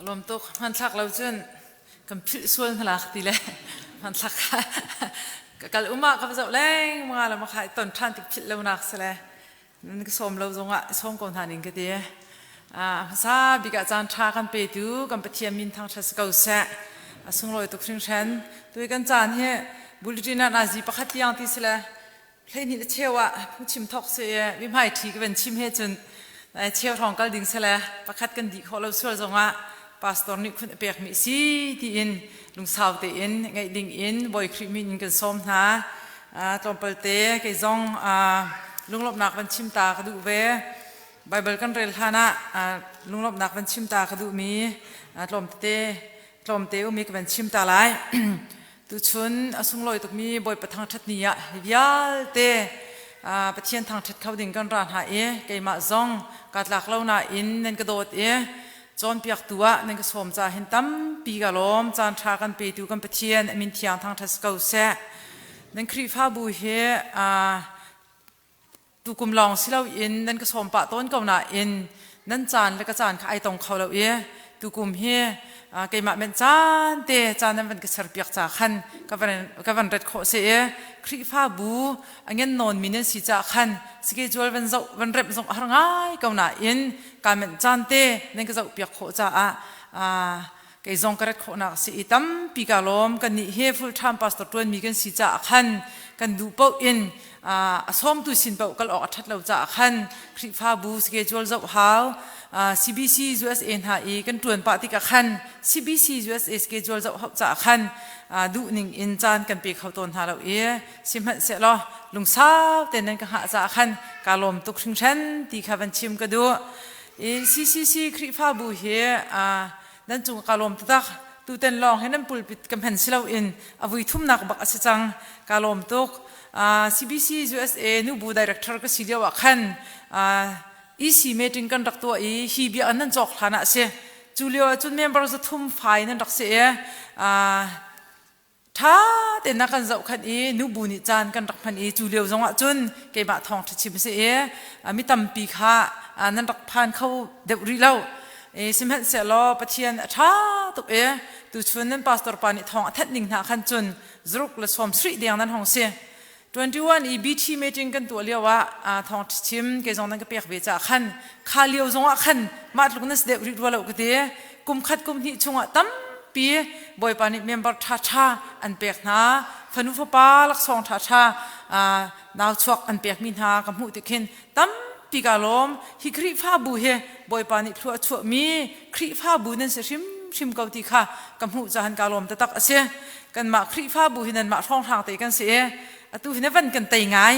Lawm tuk. Hmanthlak lo cun kan philh sual hna lak ti le hmanthlak kha ka kal um ah ka va zoh lengmang ah le makha i ton ṭhan tik philh lonak si le nan ka sawm lo zongah i sawm ko hna ning ka ti. Hmasa bik ah caan ṭha kan petu kan Pathian min thangṭhat si ko seh. A sunglawi tuk hringhran. Tui kan caan hi bulletin ah nazi pakhat tiang ti si le 12 le cheu ah phungchim thawk si i mi hmaiṭhi ka van chim he cun cheu hrawng kal ding sele pakhat kan dih khawh lo sual zongah pastor nih khun a pekmi si tiin lungsau tein ngaih ding in Bawi Khrih min in kan sawm hna. Tlawmpal te kei zong lunglawmhnak van chim ta ka duh ve. Bible kan rel hlan ah lunglawmhnak van chim ta ka duhmi tlawmte tlawmte umi ka van chim ta lai. Tuchun a sunglawi tukmi Bawipa thangṭhat ni ah hi vialte Pathian thangṭhat kho ding kan ra hna i keimah zong kaa tlak lo nain nan ka dawt i cawnpiaktu ah nan ka sawm caah hin tampi ka lawm. Caan ṭha kan petu kan Pathian a min thiang thangṭhat si ko seh. Nan Khrihfabu hi Tukum lawng si loin nan ka sawm pah tawn ko nain nan caan le ka caan kha ai tong kho lo i tukum hi keimah men caan te caan nan van ka serpiak ca khan ka van ret khawh si i Khrihfabu a ngen nawn mi nan si ca khan schedule van zoh van remh zong a har ngai ko nain ka men caan te nan ka zoh piak khawh caah kei zong ka rat khawhnak a si i tampi ka lawm. Kannih hi full time pastor ṭuanmi kan si caah khan kan duh paoh in a sawmtu sin paoh kal awk a ṭhat lo caah khan Khrihfabu schedule zoh hau. CBC USA hna i kan ṭuan pah tikah khan CBC USA schedule zoh hau caah khan duh ning in caan kan pe kho tawn hna lo i sihmanhsehlaw lungsau tein nan ka hngah caah khan kaa lawm tuk hringhran ti kha van chim ka duh. I CCC Khrihfabu hi Nan cung ka lawm taktak. Tuten lawng hi nan pulpit ka hman si loin a vui thumnak bak a si cang. Ka lawm tuk. CBC USA nubu director ka si lio ah khan EC meeting kan rak tuah i hi bia nan cawk hlan ah a si. Cu lio ah cun member 300 fai nan rak si i Ṭha tein a kan zohkhenh i nubu nih caan kan rak hman i cu lio zongah cun keimah thawngṭha chim a si i mi tampi kha nan rak phan kho deuh rih lo. Sihmanhsehlaw Pathian a ṭha tuk i tuchun nan pastor pa nih thawng a thanh ning hna khan cun zaruk le 70 deng nan hong si. 21 i BT meeting kan tuah lio ah thawngṭha chim kei zong nan ka pek ve caah khan kha lio zongah khan mah tluk na si deuh rih rua lo ka ti. Kum khat kum hnih chungah tampi Bawipa nih member ṭhaṭha an pek hna. Fanu fapa laksawng ṭhaṭha nau chuak an pekmi hna ka hmuh tik hin tampi ka lawm. Hi Khrihfabu hi Bawipa nih thlua a chuahmi Khrihfabu nan si hrimhrim ko ti kha ka hmuh cahan ka lawm taktak a si. Kanmah Khrihfabu hi nanmah hrawnghrang te kan si i atu hi na van kan tei ngai.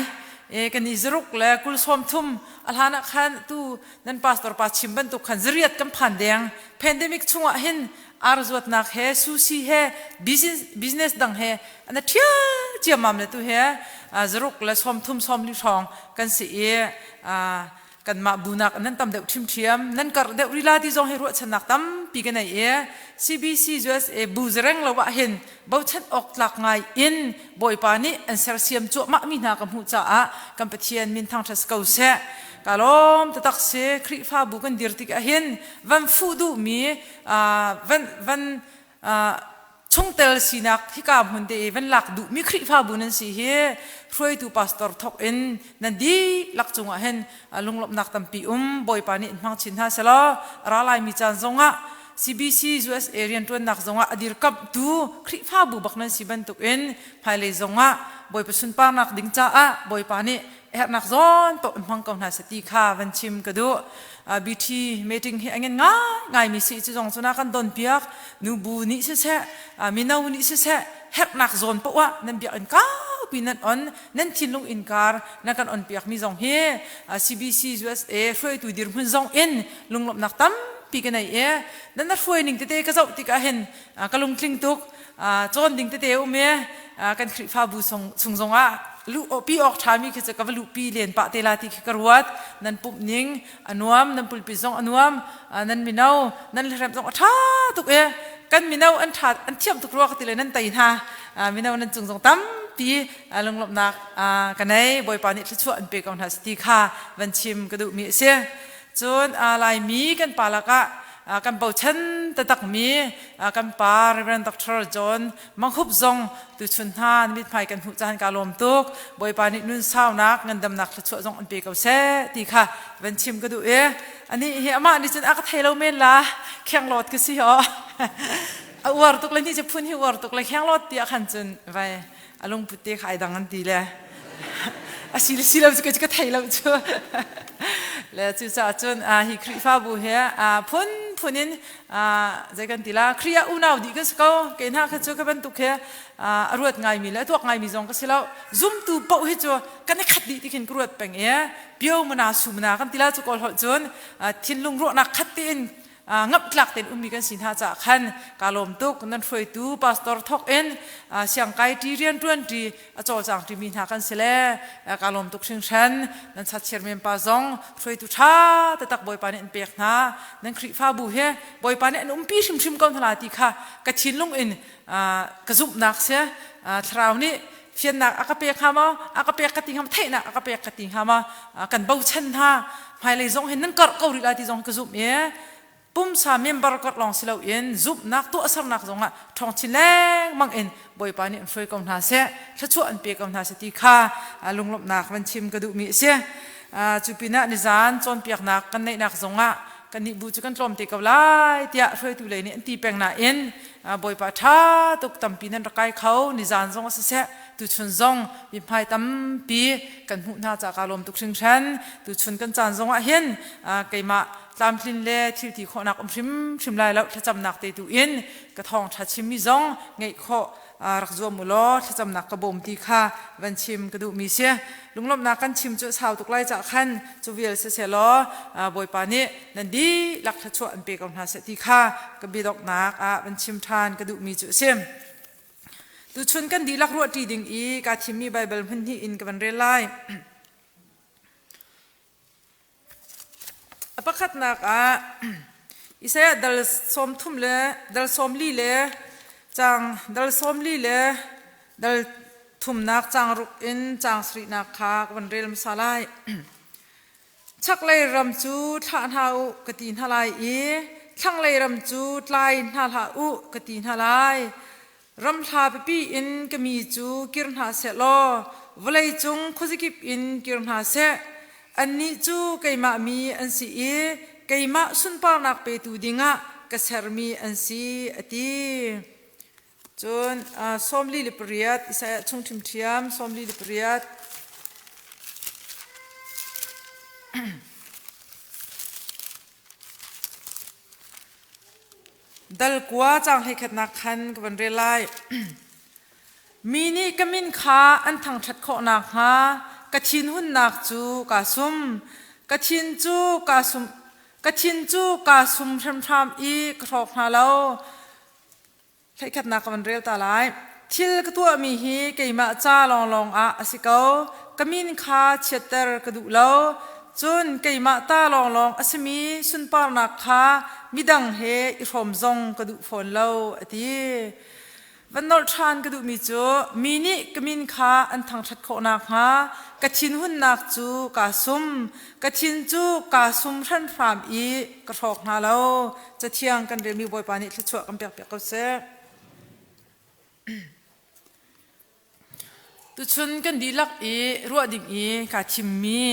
E, kan i zaruk le kul sawm thum a hlan ah khan tu nan pastor pa chim bantuk khan zariat kan phan deng. Pandemic chungah hin ar zuatnak he sushi he business business dang he ana thial ciammam le tu he zaruk le 30 40 hrawng kan si i kanmah bunak nan tam deuh ṭhimṭhiam nan karh deuh rila ti zong hi ruahchannak tampi ka nei i CBC USA bu zereng lo ah hin bochan awk tlak ngai in Bawipa nih an sersiam cuahmah mi hna ka hmuh caah kan Pathian min thangṭhat si ko seh. Ka lawm taktak si. Khrihfabu kan dir tik ah hin van fuh duhmi van van chungtel sinak hika hmun te i van lak duhmi Khrihfabu nan si hi hruaitu pastor thok in nan dihlak cungah hin lunglawmhnak tampi um. Bawipa nih in hmang chin hna selaw ra laimi caan zongah CBC USA rianṭuannak zongah a dirkamhtu Khrihfabu bak nan si bantukin hmailei zongah Bawipa sunparnak ding caah Bawipa nih herhnak zawn paoh in hmang ko hna seh ti kha van chim ka duh. BT meeting hi a ngen ngaingai mi si cu zong cu na kan don piak. Nubu nih siseh, mino nih siseh, herhnak zawn paoh ah nan biakinn kaupi nan on, nan thinlung innkar nan kan on piak mi zong hi CBC USA hruaitu dirhmun zong in lunglawmhnak tampi ka nei i nan na hruai ning tete ka zoh tikah hin ka lungtling tuk. Cawn ding tete um i kan Khrihfabu chung zongah luh pi awk ṭhami khi cu ka va luhpi len pah te la ti khi ka ruat. Nan pumh ning a nuam, nan pulpit zong a nuam, nan mino nan hlaremh zong a ṭha tuk i kan mino an ṭha an thiam tuk rua ka ti le nan tei hna. Mino nan cung zong tampi lunglawmhnak ka nei. Bawipa nih thluachuah an pe ko hna si ti kha van chim ka duhmi a si. Cun Laimi kan pa lakah. Kan bochan taktakmi kan pa Reverend Dr. John Manghup zong tuchun hna na mithmai kan hmuh caan kaa lawm tuk. Bawipa nih nun saunak ngandamnak thluachuah zong an pe ko seh ti kha van chim ka duh i anih hi amah nih cun a ka thei lo men la khenglawt ka si aw a uar tuk le ni cu phun hi uar tuk le khenglawt tiah khan cun vai a lungput te kha ai dang an ti le a si le si lo cu ka thei lo cu le cucaah cun hi Khrihfabu he phun phun in zei kan ti la Khrih ah unau dih kan si ko ke hna kha cu ka bantuk he a ruat ngaimi le a tuak ngaimi zong ka si lo zumtu paoh hi cu kan i khat dih ti khin ka ruat peng i pio mana su mana kan ti la cu kawl holh cun thinlung ruahnak khat tein ngamhtlak tein ummi kan si hna caah khan kaa lawm tuk nan hruaitu pastor thok in siangkai ṭi rianṭuan ṭi a cawlcang ṭimi hna kan si le kaa lawm tuk hringhran nan chat chairman pa zong hruaitu ṭha taktak Bawipa nih an pek hna nan Khrihfabu he Bawipa nih an umpi hrimhrim ko hna la ti kha ka thinlung in ka zumhnak si thlarau nih fiannak a ka pek hnga maw a ka pek ka ti hnga maw theihnak a ka pek ka ti hnga maw kan bochan hna hmailei zong hin nan karh ko rih lai ti zong ka zumh i pumsa member karh lawng si loin zumhnak tuahsernak zongah ṭhawng chin lengmang in Bawipa nih an hruai ko hna seh thluachuah an pe ko hna seh ti kha lunglawmhnak van chim ka duhmi a si cu pinah nizan cawnpiaknak kan neihnak zongah kannih bu cu kan tlawm te ko lai tiah hruaitu lei nih an ti peng nain Bawipa ṭha tuk tampi nan rak kai kho nizan zong a siseh tuchun zong mithmai tampi kan hmuh hna ca kaa lawm tuk hringhran tuchun kan caan zong ah hin keimah tlamtlin le thil ti khawhnak um hrimhrim lai lo thlacamnak te tu in ka thawngṭha chimmi zong ngeih khawh rak zuam u law thlacamnak ka bawm ti kha van chim ka duhmi si lunglawmhnak kan chim cu sau tuk lai cah khan cu vial siseh law Bawipa nih nan dihlak thluachuah an pe ko hna seh ti kha ka biadonghnak ah van chim ṭhan ka duhmi cu a si. Tuchun kan dihlak ruahṭi ding i kaa thimmi Baibal hmun hnih in ka van rel lai. A pakhatnak ah Isaiah dal 30 le dal 40 le cang dal 40 le dal thumnak cang ruk in cang sarihnak kha ka van rel hmasa lai. Chaklei ram cu thlah hna u ka ti hna lai i thlanglei ram cu tlai hna hlah u ka ti hna lai. Ramhla pipi in ka mi cu kir hna seh law vawleicung khuazakip in kir hna seh. Annih cu keimah mi an si i keimah sunparnak petu dingah ka sermi an si, a ti. Cun 48 Isaiah chung ṭhimṭhiam 48 Dal kua caang hleikhatnak khan ka van rel lai. Mi nih ka min kha an thangṭhat khawh nakhnga ka thinhunnak cu kaa sum. Ka thin cu kaa sum ka thin cu kaa sum hramhram i ka hrawk hna lo. Hleikhatnak ka van rel ta lai. Thil ka tuahmi hi keimah ca lawnglawng ah a si ko. Ka min kha chiatter ka duh lo. Cun keimah ta lawnglawng a simi sunparnak kha midang he i hrawm zong ka duh fawn lo, a ti. Van nolh ṭhan ka duhmi cu mi nih ka min kha an thangṭhat khawh nakhnga ka thinhunnak cu kaa sum. Ka thin cu kaa sum hranhram i ka hrawk hna lo. Cathiang kan relmi Bawipa nih thluachuah kan pekpiak ko seh. Tuchun kan dihlak i ruah ding i kaa thimmi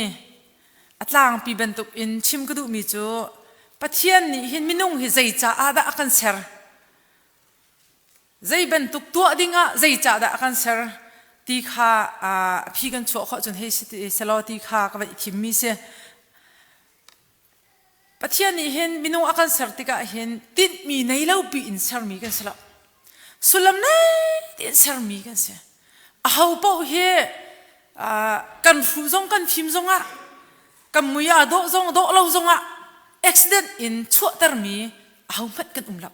a tlangpi bantuk in chim ka duhmi cu Pathian nih hin minung hi zei caah dah a kan ser? Zei bantuk tuah dingah zeicah dah a kan ser ti kha a phi kan chuah khawh cun hei si selaw ti kha ka va i thimmi si. Pathian nih hin minung a kan ser tikah hin tinhmi nei lo piin sermi kan si lo. Sullam nei tein sermi kan si. Aho paoh hi kan hruh zong kan fim zongah kan mui aa dawh zong dawh lo zongah accident in chuahtermi aho hmanh kan um lo.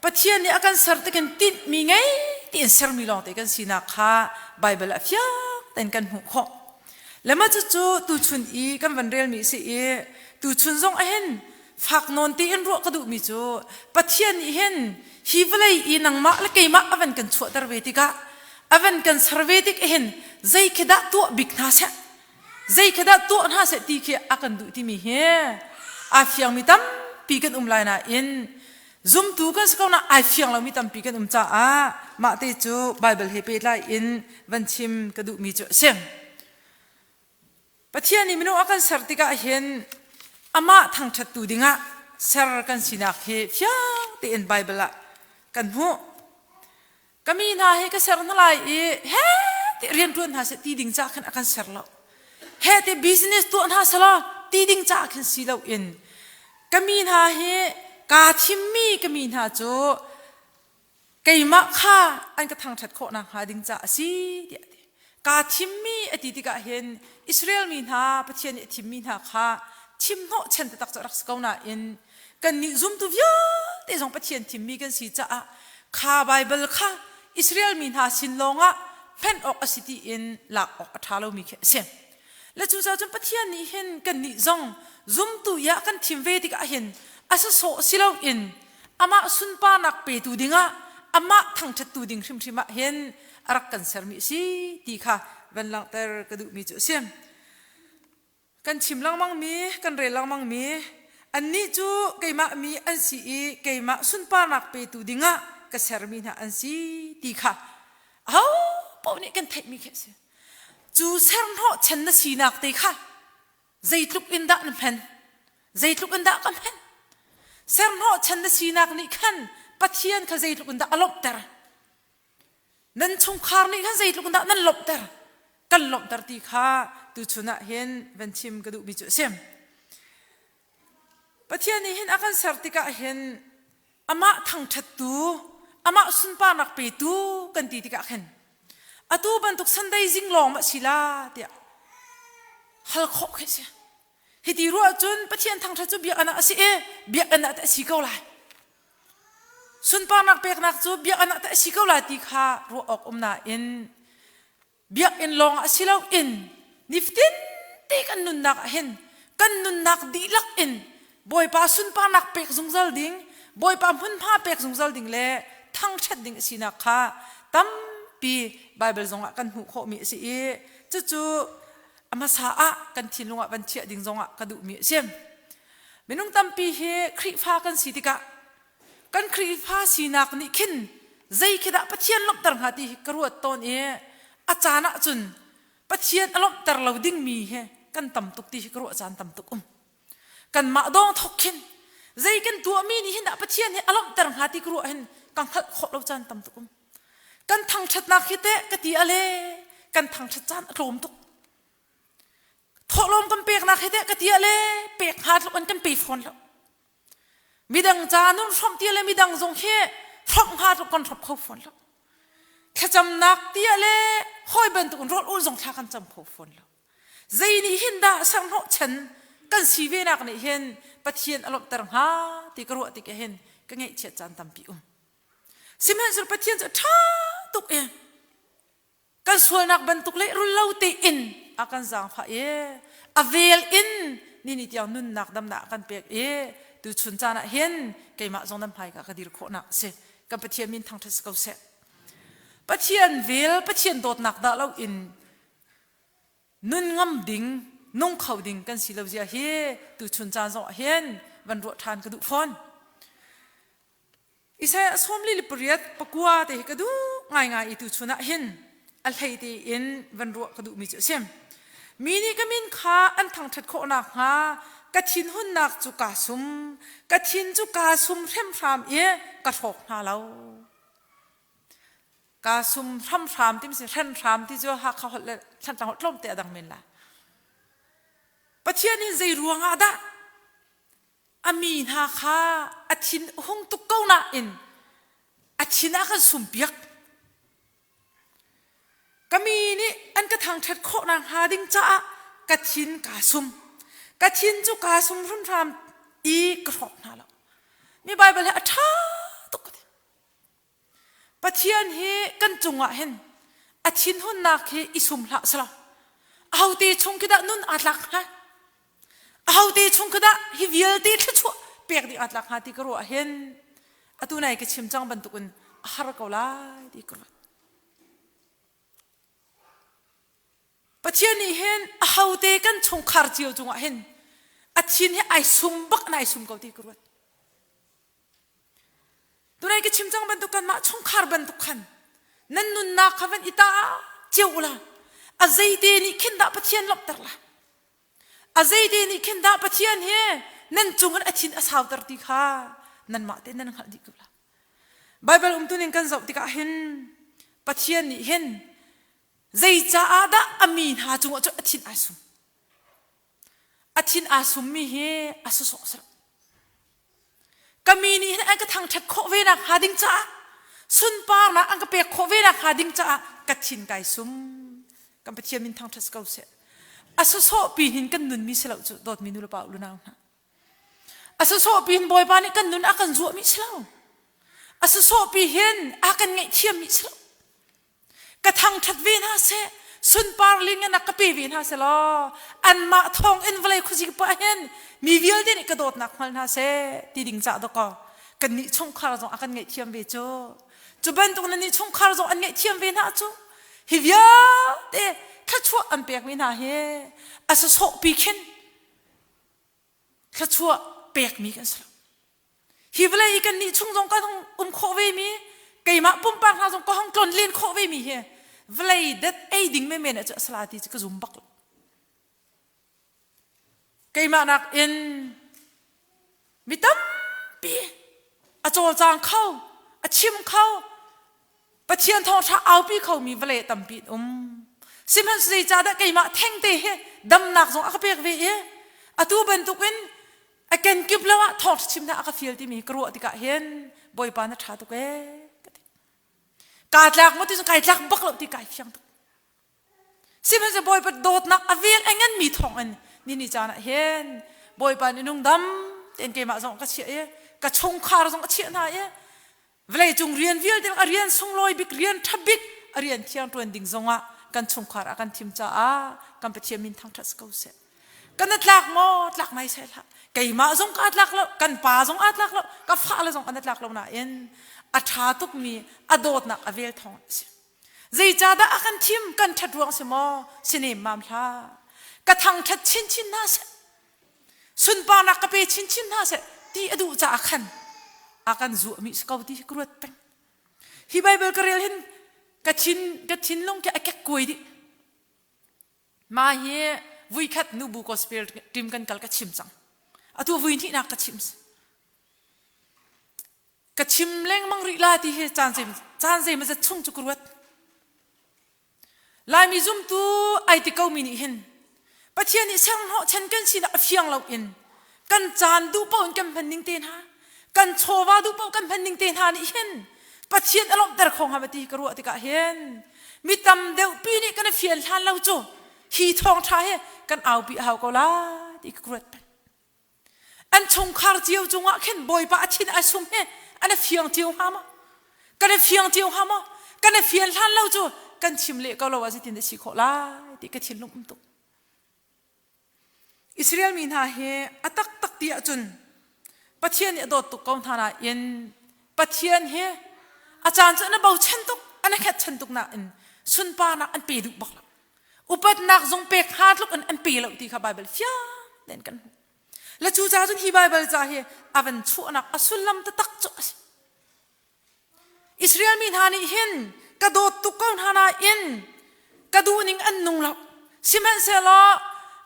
Pathian nih a kan ser tikin tinhmi ngei tiin sermi lawngte kan sinak kha Baibal ah fiang tein kan hmuh khawh. Le mah cucu tuchun i kan van relmi a si i tuchun zong ahhin fak nawn tein ruah ka duhmi cu Pathian nih hin hi vawlei i nangmah le keimah a van kan chuahter ve tikah a van kan ser ve tik hin zei khi dah tuah bik hna seh zei khi dah tuah hna seh ti khi a kan duh timi hi aa fiangmi tampi. tampi kan um lai nain zumtu kan si ko na ai fiang lomi tampi kan um caah mah te cu Bible he pehtlai in van chim ka duhmi cu a si. Pathian nih minung a kan ser tikah hin amah thangṭhattu dingah ser kan sinak hi fiang tein Bible ah kan hmuh. Ka mi hna hi ka ser hna lai i he ti rian ṭuan hna seh ti ding caah khan a kan ser lo. He ti business tuah hna selaw ti ding caah khin si loin ka mi hna hi kaa thimmi ka mi hna cu keimah kha an ka thangṭhat khawh nakhnga ding caah a si tiah a ti. Kaa thimmi a ti tikah hin Israel mi hna Pathian nih a thimmi hna kha thimhnawh chan taktak cu a rak si ko nain kannih zumtu vialte zong Pathian thimmi kan si caah kha Baibal kha Israel mi hna sin lawngah hman awk a si tiin lak awk a ṭha lomi khi a si. Le cucaah cun Pathian nih hin kannih zong zumtu i ah kan thim ve tikah hin a sasawh si loin amah sunparnak petu dingah amah thangṭhattu ding hrimhrim ah hin a rak kan sermi a si ti kha van langhter ka duhmi cu a si. Kan chim lengmangmi, kan rel lengmangmi annih cu keimah mi an si i keimah sunparnak petu dingah ka sermi hna an si ti kha aho paoh nih kan theihmi khi a si. Cu serhnawh chan na sinak te kha zeitluk in dah na hman? Zeitluk in dah ka hman? Serhnawh chan na sinak nih khan Pathian kha zeitluk in dah a lawmhter? Nan chungkhar nih khan zeitluk in dah nan lawmhter? Kan lawmhter ti kha tuchun ah hin van chim ka duhmi cu a si. Pathian nih hin a kan ser tikah hin amah thangṭhattu, amah sunparnak petu kan ti tikah khin atu bantuk Sunday zing lawng ma si la tiah hal khawh khi si. Hiti ruah cun Pathian thangṭhat cu biakinn ah a si i biakinn ah teh a si ko lai. Sunparnak peknak cu biakinn ah teh a si ko lai ti kha ruah awk um nain Biakinn lawng ah si loin nifatin te kan nunnak ah hin kan nunnak dihlak in Bawipa sunparnak pek zungzal ding, Bawipa hmunhma pek zungzal ding le thangṭhat ding a sinak kha tampi Baibal zongah kan hmuh khawhmi a si i cucu a hmasa ah kan thinlung ah van chiah ding zongah ka duhmi a si. Minung tampi hi Khrihfa kan si tikah Kan Khrihfa sinak nih khin zei khi dah Pathian lawmhter hnga ti hi ka ruat tawn i a caan ahcun Pathian a lawmhter lo dingmi hi kan tam tuk ti hi ka ruah caan tam tuk um. Kanmah dawng thok khin zei kan tuahmi nih hin dah Pathian hi a lawmhter hnga ti ka ruah hin ka hngalh khawh lo caan tam tuk um. Kan thangṭhatnak hi teh ka ti a le kan thangṭhat caan a tlawm tuk. Thawhlawm kan peknak hi teh ka ti a le pek hnga tluk in kan pe fawn lo. Midang ca nun hrawmh tia le midang zong hi hrawmh hnga tluk kan hrawp kho fawn lo. Thlacamnak tia le hawi bantuk in rawl ul zong thla kan cam kho fawn lo. Zei nih hin dah serhnawh chan kan si ve nak nih hin Pathian a lawmhter hnga ti ka ruah tik ah hin ka ngaihchiat caan tampi um. Sihmanhsehlaw Pathian cu a ṭha tuk i Kan sualnak bantuk lehrul lo tein a kan zaangfah i a vel in nini tiang nunnak damnak a kan pek i tuchun caan ah hin keimah zong nan hmaika ka dir khawhnak a si. Kan Pathian min thangṭhat si ko seh. Pathian vel, Pathian dawtnak dah lo in nun ngam ding, nung kho ding kan si lo zia hi tuchun caan zong ah hin van ruah ṭhan ka duh fawn. Isaiah 48 pakua te hi ka duh ngaingai i tuchun ah hin a hlei tein van ruah ka duhmi cu a si. Mi nih ka min kha an thangṭhat khawh nakhnga ka thinhunnak cu kaa sum, ka thin cu kaa sum hrimhram i ka hrawk hna lo. Kaa sum hramhram ti si hrenhram ti cu Hakha holh le Thantlang holh tlawmte a dang men lai. Pathian in zei ruangah dah a mi hna kha a thin a hung tuk ko nain a thin a kan sumpiak. Ka mi nih an ka thangṭhat khawh nakhnga ding caah ka thin kaa sum. Ka thin cu kaa sum hramhram i ka hrawk hna lo. Mi Baibal hi a ṭha tuk ka ti. Pathian hi kan cungah hin a thinhunnak hi i sum hlah selaw ahote chung khi dah nun aa tlak hnga? Ahote chung khi dah hi vialte thluachuah pek ding aa tlak hnga ti ka ruah hin atu nai ka chim cang bantukin a har ko lai ti ka ruat. Pathian nih hin ahote kan chungkhar cio cungah hin a thin hi ai sum bak in ai sum ko ti ka ruat. Tunai ka chim cang bantuk kanmah chungkhar bantuk khan nan nunnak kha van i ta cio ula a zeite nih khin dah Pathian lawmhter la a zeite nih khin dah Pathian hi nan cungin a thin a sauter ti kha nanmah te nan hngalh dih ko la Baibal umtuning kan zoh tikah hin Pathian nih hin zei caah dah a mi hna cungah cu a thin ai sum a thin aa summi hi a sawsawh si lo ka mi nih hin an ka thangṭhat khawh ve nak hnga ding caah sunparnak an ka pek khawh ve nak hnga ding caah ka thin kai sum kan Pathian min thangṭhat si ko seh a sawsawh pi hin kan nunmi si lo cu dawtmi nu le pa u le nau hna a sawsawh pi hin Bawipa nih kan nun a kan zuahmi si lo a sawsawh pi hin a kan ngaihthiammi si lo Ka thangṭhat ve hna seh, sunpar lianngan ah ka pe ve hna seh law anmah thawng in vawlei khuazik pah hin mi vialte nih ka dawtnak hngal hna seh ti ding cah dawkaw kannih chungkhar zong a kan ngaihthiam ve cu. Cu bantuk nannih chungkhar zong an ngaihthiam ve hna cu. Hi vialte thluachuah an pekmi hna hi a sawsawhpi khin thluachuah pekmi kan si lo. Hi vawlei i kannih chung zong kan hung um khawh vemi, keimah pumpak hna zong ka hung tlon len khawh vemi hi vawlei dat ei ding menmen ah cu a sala ti cu ka zum bak lo. Keimah nakin mi tampi a cawlcang kho, a chim kho, Pathian thawngṭha aupi khomi vawlei tampi an um. Sihmanhsehlaw zeicahdah keimah thengte hi damnak zong a ka pek ve i atu bantukin a kenkip lo ah thawngṭha chim hna a ka fial timi ka ruah tikah hin Bawipa na ṭha tuk ee ka ti. Kaa tlak maw ti cun kai tlak bak lo ti kai fiang tuk. Sihmanhsehlaw Bawipa dawtnak a vel a nganmi thawngin ni ni caan ah hin Bawipa nih nungdam tein keimah zong ka chiah i ka chungkhar zong a chiah hna i vawleicung rian vialte a rian sunglawi bik rian ṭha bik a rian thiang ṭuan ding zongah kan chungkhar ah kan thim caah kan Pathian min thangṭhat si ko seh. Kan a tlak maw? Tlak nai sai hlah. Keimah zong kaa tlak lo, kan pa zong aa tlak lo, ka fale zong an a tlak lo nain a ṭha tukmi a dawtnak a vel thawng a si. Zeicahdah a kan thim? Kan ṭhat ruang si maw? Si nemmam hlah. Ka thangṭhat chinchin hna seh. Sunparnak ka pe chinchin hna seh ti a duh caah khan a kan zuahmi si ko ti hi ka ruat peng. Hi Baibal ka rel hin ka thin ka thinlung khi a kekkuai dih. Mah hi vuikhat nubu gospel team kan kal ka chim cang. Atu vui hnihnak ka chim. Ka chim lengmang rih la ti hi caan zei caan zei mazat chung cu ka ruat. Laimi zumtu ai ti komi nih hin Pathian nih serhnawh chan kan sinak a fiang lo in kan caan duh paoh in kan hman ning te hna kan chawva duh paoh kan hman ning te hna nih hin Pathian a lawmhter kho hnga ma ti ka ruah tikah hin mi tam deuh pi nih kan i fian hlan lo cu hi thawngṭha hi kan aupi a hau ko la ti ka ruat peng. An chungkhar cio cungah khin Bawipa a thin ai sum hi an i fiang cio hnga maw? Kan i fiang cio hnga maw? Kan i fian hlan lo cu kan chim leh ko lo ah zeitin dah si khawh lai ti ka thinlung um tuk. Israel mi hna hi a taktak ti ahcun Pathian nih a dawt tuk ko hna nain Pathian hi a caan cu an i bochan tuk, an i hngatchan tuk nain sunparnak an pe duh bak lo. Upatnak zong pek hnga tluk in an pe lo ti kha Baibal fiang tein kan hmuh. Le cucaah cun hi Baibal ca hi a van chuahnak a sullam taktak cu a si. Israel mi hna nih hin ka dawt tuk ko hna nain ka duhning an nung lo. Sihmanhsehlaw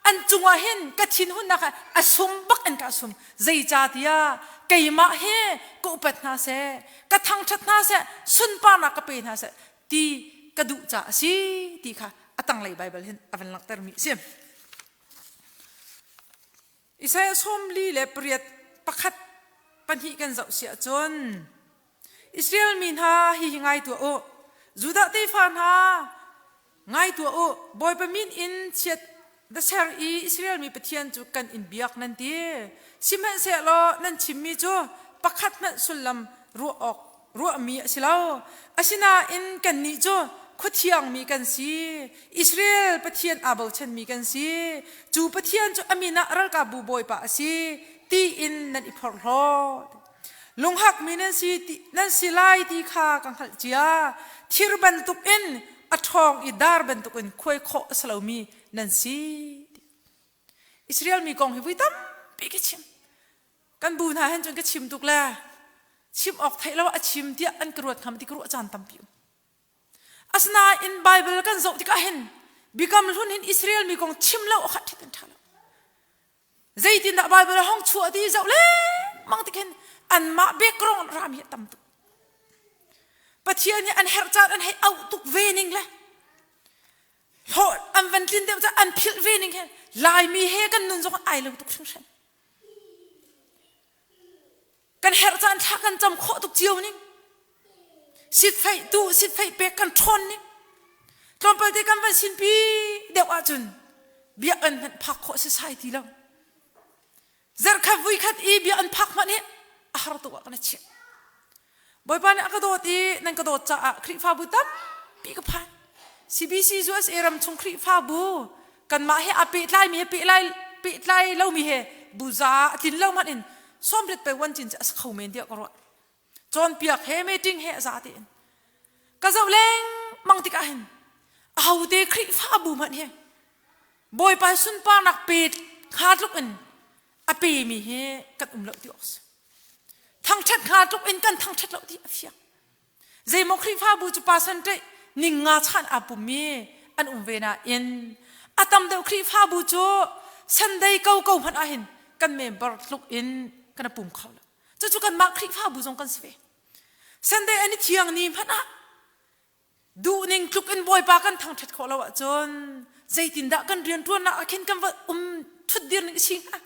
an cungah hin ka thinhunnak a sum bak in ka sum. Zeicahtiah keimah hi ka upat hna seh, ka thangṭhat hna seh, sunparnak ka pe hna seh ti ka duh caah a si ti kha a tanglei Baibal hin a van langhtermi a si. Isaiah 48 pakhat pahnih kan zoh si ahcun Israel mi hna hihi ngai tuah u Judah tefa hna ngai tuah u Bawipa min in chiat da ser i Israel mi Pathian cu kan in biak nan ti sihmanhsehlaw nan chimmi cu pakhat hmanh sullam ruah awk ruahmi a si lo. Asinain kannih cu khuathiangmi kan si. Israel Pathian aa bochanmi kan si. Cu Pathian cu a min ah ralkapbu Bawipa a si tiin nan i phorhlaw. Lunghakmi nan si, nan si lai ti kha ka hngalh cia. Thir bantukin a ṭhawng i dar bantukin khuai khawh a si lomi nan si. Israel mi kong hi vui tampi ka chim. Kan bu hna hen cun ka chim tuk le. Chim awk theih lo a chim tiah an ka ruat hnga ti ka ruah caan tampi um. Asinain Bible kan zoh tikah hin Biakam Hlun hin Israel mi kong chim lo a khat ṭhit an ṭha lo. Zeitindah Bible a hong chuah ti zoh lengmang tik hin anmah background rami a tam tuk. Pathian hi an herh caan an hei auh tuk ve ning le hlawh an van tlin deuh caan an philh ve ning he Laimi he kan nun zong ai lo tuk hringhran. Kan herh caan thla kan cam khawh tuk cio ning. Sitfeih tu sitfeih pek kan ṭhawn ning. Tlawmpal te kan van sinpi deuh ahcun biakinn hmanh phak khawh si sai ti lo. Zarhkhat vuikhat i biakinn phak hmanh hi a har tuk ah kan i chiah. Bawipa nih a ka dawt i nan ka dawt caah Khrihfabu tampi ka phan. CBC USA ram chung Khrihfabu kanmah he aa pehtlaimi he pehtlai pehtlai lomi he buza a tlin lo hmanh in sawmriat pe wan cin cu a si kho men tiah ka ruah. Cawnpiak he meeting he a za tein. Ka zoh lengmang tikah hin ahote Khrihfabu hmanh hi Bawipa sunparnak pe hnga tluk in a pemi hi kan um lo ti awk si. Thangṭhat hnga tluk in kan thangṭhat lo ti a fiang. Zeimaw Khrihfabu cu percentage ning nga chan aa pummi an um ve nain a tam deuh Khrihfabu cu Sunday ko ko hmanh ahhin kan member tluk in kan i pum kho lo. Cucu kanmah Khrihfabu zong kan si ve. Sunday an i thiang ni hmanh ah duhning tluk in Bawipa kan thangṭhat khawh lo ahcun zeitindah kan rianṭuannak ah khin kan va um ṭhutdir ning a si hnga?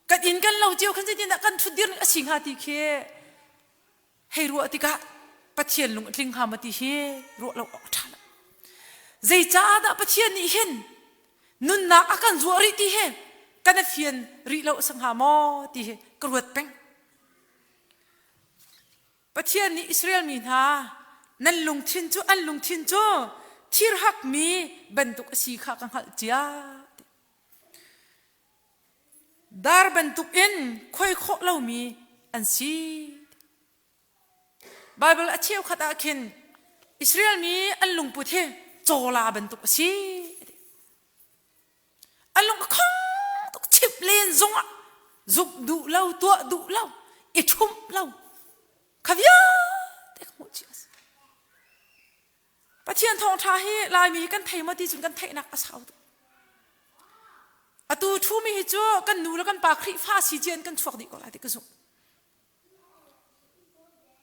Kan inn kan lo cio khan zeitindah kan ṭhutdir ning a si hnga ti khi hei ruah tikah Pathian lung a tling hnga maw ti hi ruah lo awk a ṭha lo. Zeicaah dah Pathian nih hin nunnak a kan zuah rih ti hi kan i fian rih lo a si hnga maw ti hi ka ruat peng. Pathian nih Israel mi hna nan lungthin cu an lungthin cu thirhakmi bantuk a si kha ka hngalh cia. Dar bantukin khoi khawh lomi an si. Baibal a cheukhat ah khin Israel mi an lungput hi cawla bantuk a si. A lung a khong tuk chimh len zongah zumh duh lo tuah duh lo i ṭhumh lo kha vialte ka hmuh chih a si. Pathian thawngṭha hi Laimi hi kan thei maw ti cun kan theihnak a sau tuk. Atu ṭhumi hi cu kan nu le kan pa Khrihfa si cia in kan chuak dih ko lai ti ka zumh.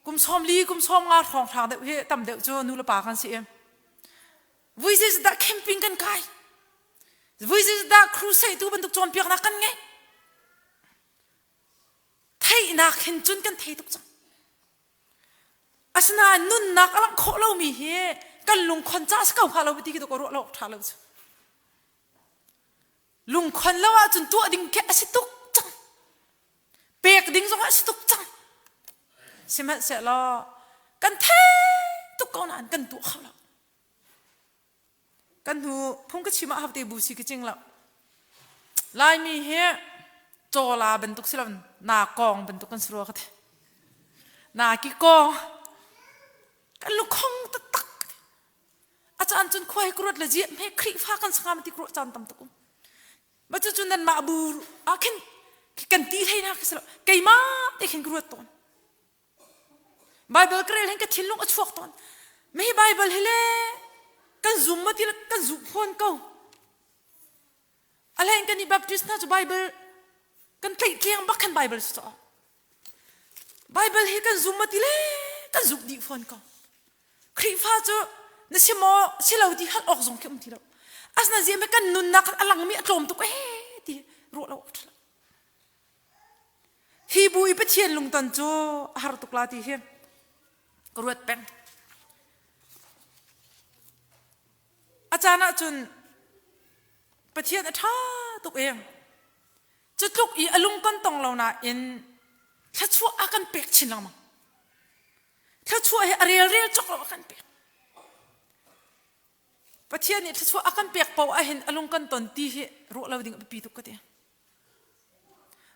Kum 40 kum 50 hrawnghrang deuh hi tam deuh cu nu le pa kan si i vui zeizat dah camping kan kai vui zeizat dah crusade tu bantuk cawnpiaknak kan ngei theihnak hin cun kan thei tuk cang Asinain nunnak a langh khawh lomi hi kan lungkhon ca si ko hnga lo ti khi ka ruah lo awk ṭha lo cu. Lungkhon lo ahcun tuah ding khi a si tuk cang. Pek ding zong a si tuk cang. Sihmanhsehlaw kan thei tuk ko nain kan tuah kho lo. Kan hnu phung ka chim ah hafte bu si ka cing lo. Laimi hi cawla bantuk si lo na kong bantuk kan si rua ka ti. Na ki kong kan lukhong taktak. A caan cun khua hi ka ruat le ziah hme Khrihfa kan sangam ti ka ruah caan tam tuk um. Ma cu cu nanmah bu ah khin kan ti hlei na ka si lo. Keimah te khin ka ruat tawn. Bible ka rel hin ka thinlung a chuak tawn. Mi Bible hi le kan zum ma ti kan zum fawn ko. A hleng kan i Baptist hna cu Bible kan tlaihtleng bak khan Bible si caw. Bible hi kan zum ma ti le kan zumh dih fawn ko. Khrihfa cu na si maw si lo ti hal awk zong khi um ti lo. Asina ziam kan nunnak a langmi a tlawm tuk eh ti ruah lo awk ṭha lo. Hi bu i Pathian lungton cu a har tuk la ti hi ka ruat peng. A caan ahcun Pathian a ṭha tuk i cu tluk i a lung kan tong lo nain thluachuah a kan pek chin lengmang. Thluachuah hi a relrel cawk lo a kan pek. Pathian nih thluachuah a kan pek paoh ahhin a lung kan ton ti hi ruah lo ding a biapi tuk ka ti.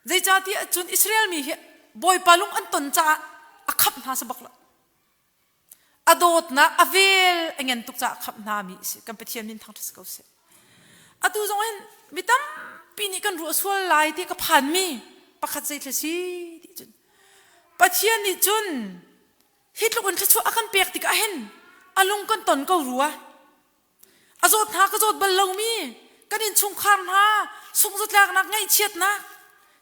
Zeicahtiah cun Israel mi hi Bawipa lung an ton caah a khamh hna si bak lo. A dawtnak a vel a ngen tuk caah a khamh hna mi a si. Kan Pathian min thangṭhat si ko seh. Atu zong hin mi tampi nih kan ruah sual lai ti ka phanmi pakhat zei thil si ti cun. Pathian nih cun hi tluk in thluachuah a kan pek tikah hin a lung kan ton ko rua. A zawt hna ka zawt bal lomi kan innchungkhar hna sungzatlaknak ngaihchiatnak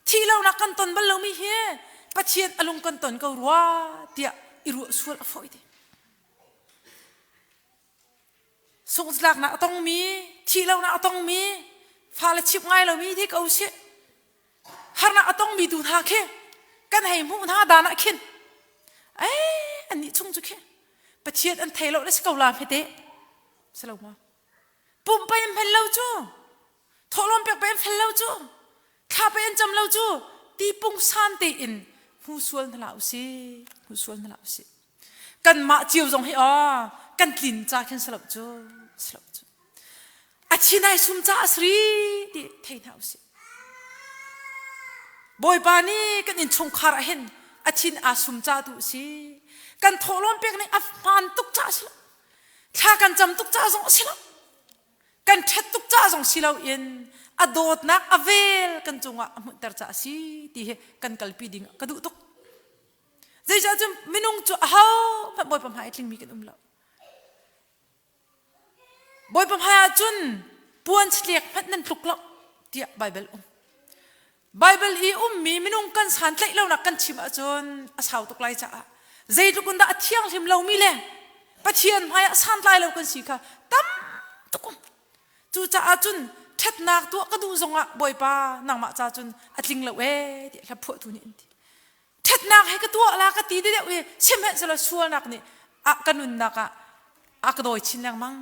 thihlonak kan ton bal lomi hi Pathian a lung kan ton ko rua tiah i ruah sual a fawi te. Sungzatlaknak a tongmi, thihlonak a tongmi, fale chimh ngai lomi ti ko sih. Harnak a tongmi tu hna khi kan hei hmuh hna dan ah khin ei annih chung cu khi Pathian an thei lo le si ko la hmete si lo ma pumh pei an hman lo cu thawhlawm pek pei an fel lo cu thla pei an cam lo cu ti pungsan tein hmu sual hna hlah usih hmu sual hna hlah usih kanmah cio zong hi aw kan tlin ca khin si lo cu si lo cu a chinai sum ca a sri ti thei hna usih Bawipa nih kan innchungkhar ah hin a thin aa sum ca tu a si kan thawhlawm pek ning a hmaan tuk ca a si lo thla kan cam tuk ca zong a si lo kan ṭhat tuk ca zong si loin a dawtnak a vel kan cungah a hmunhter ca a si ti hi kan kalpi ding ka duh tuk zeicah cun minung cu aho hmanh Bawipa hmai a tlingmi kan um lo Bawipa hmaiah cun puan chatliak hmanh nan tluk lo tiah Baibal um. Baibal i ummi minung kan santlaih lonak kan chim ahcun a sau tuk lai caah zeitluk in dah a thianghlim lomi le Pathian hmaiah santlai lo kan si kha tam tuk um. Cucaah cun ṭhatnak tuah ka duh zongah Bawipa nangmah ca cun a tling lo ee tiah hla phuahtu nih an ti. Ṭhatnak he ka tuah la ka ti deuh i sihmanhsehlaw sualnak nih a ka nunnak ah a ka dawi chin lengmang.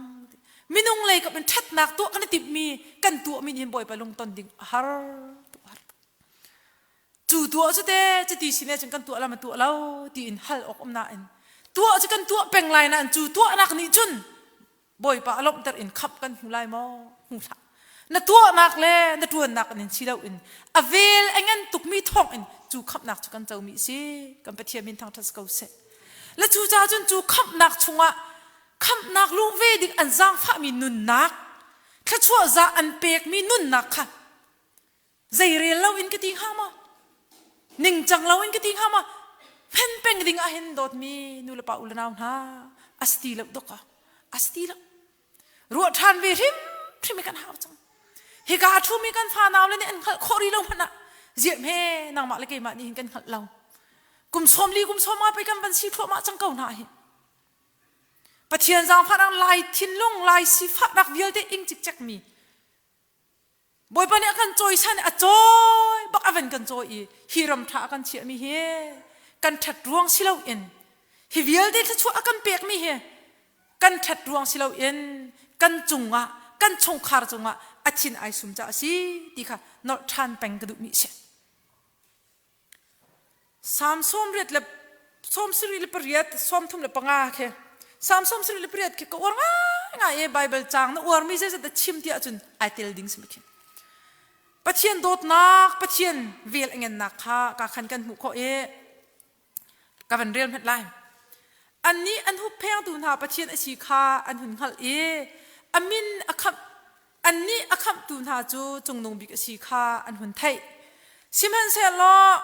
Minung lei kap in ṭhatnak tuah kan i timhmi kan tuahmi nih hin Bawipa lungton ding a har tuk har tuk. Cu tuah cu te cuti sin cun kan tuah la ma tuah lo tiin hal awk um nain tuah cu kan tuah peng lai nain cu tuahnak nih cun Bawipa a lawmhter in khamh kan hmu lai maw? Hmu hlah. Na tuahnak le na ṭuannak in si loin a vel a ngan tukmi thawng in cu khamhnak cu kan comi a si. Kan Pathian min thangṭhat ko seh. Le cu ca cun cu khamhnak chungah khamhnak luh ve ding an zaangfahmi nunnak, thluachuah za an pekmi nunnak kha Zeirel lo in ka ti hnga maw? Ningcang lo in ka ti hnga maw? Hmen peng ding ah hin dawtmi nu le pa u le nau hna a si ti lo dok a si ti lo. Ruah ṭhan ve hrim hrim kan hau cang. Hika a ṭhumi kan fa nau le nih an hngalh khawh rih lo hmanh ah ziah hme nangmah le keimah nih hin kan hngalh lo. Kum sawm li kum sawm nga pei kan van si thluahmah cang ko hna hi. Pathian zaangfahnak lai thinlung lai sifahnak vialte ing cikcek mi Bawipa nih a kan cawisan a cawi bak a van kan cawi i hi ram ṭha a kan chiahmi hi kan ṭhat ruang si loin hi vialte thluachuah a kan pekmi hi kan ṭhat ruang si loin kan cungah kan chungkhar cungah a thin ai sum caah a si ti kha nolh ṭhan peng ka duhmi a si. Salm sawmriat le sawmsarih le pariat, 35 khi Salm 78 khi ka uar ngaingai i Baibal caang na uarmi zeizat dah chim ti ahcun ai tel ding si khi. Pathian dawtnak, Pathian vel a ngennak kha ka khan kan hmuh khawh i ka van rel hmanh lai. Annih an hupphengtu hna Pathian a si kha an hun hngalh i a min a khamh Annih a khamhtu hna cu cungnung bik a si kha an hun theih. Sihmanhsehlaw